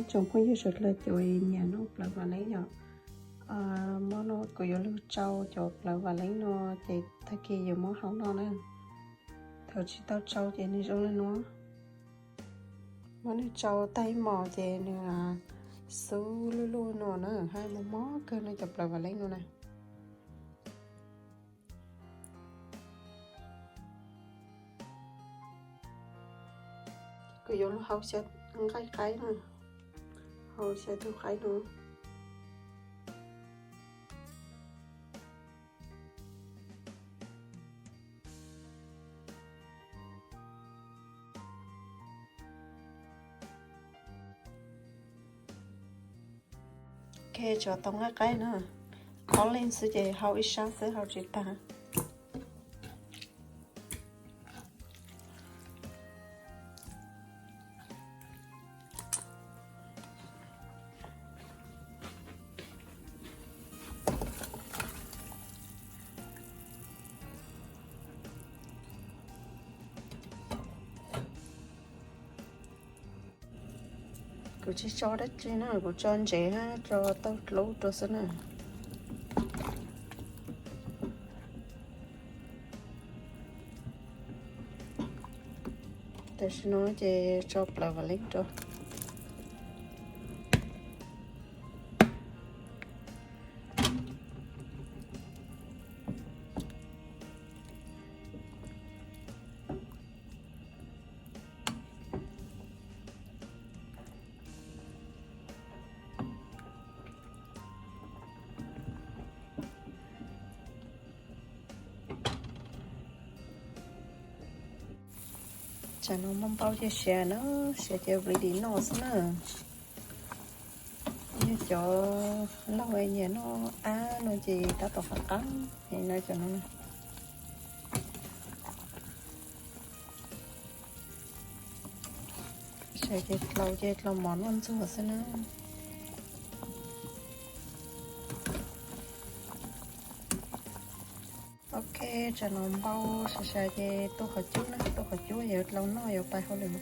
Tsoom phooj ywg sawv daws cov nyiam noj plawv vam leeb yom, hmo no kuv yuav lug tsau cov plawv vam leeb no, ces tag kis yuav muab hau noj na. Thaum tsis tau tsau ces nws zoo li no. Muab nws tsau tag ib hmos ces nws xub luj luj no na, hab mos mos kawg no cov plawv vam leeb no na. Kuv yuav lug hau xyaw nqaij qaib na, hau xyaw tug qaib no. Ok, tsuas tau nqaij qaib na, ob leeg xwb ces hau ib sab xwb, hau tsis tag. Kuv tsis tso dab tsi na, kuv tso ntsev hab tso tauj dlub rau xwb na. Tam sim no ces tso plawv vam leeb rau. Tsam no muaj npau ces siav na, siav ces ready noj xwb na. Yog cov laug nyiam noj ab no ces tab tom qab qab no cov no. Siav ces dlhau ces dlhau mov noj ntxuag xwb na. Ok, tsam no npau sai sai ces tua qhov cub na, tua qhov cub yuav dlhau noj yuav pais hauj lwm.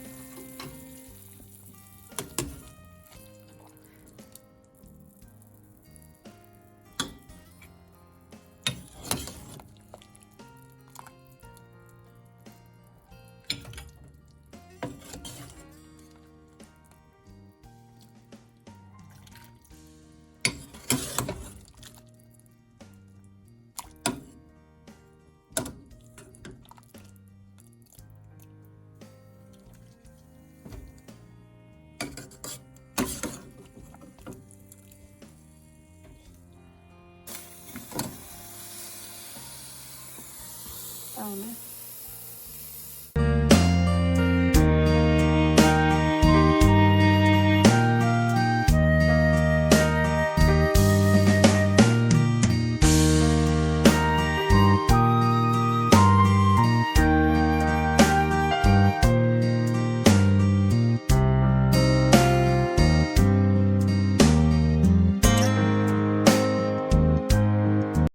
Tau na,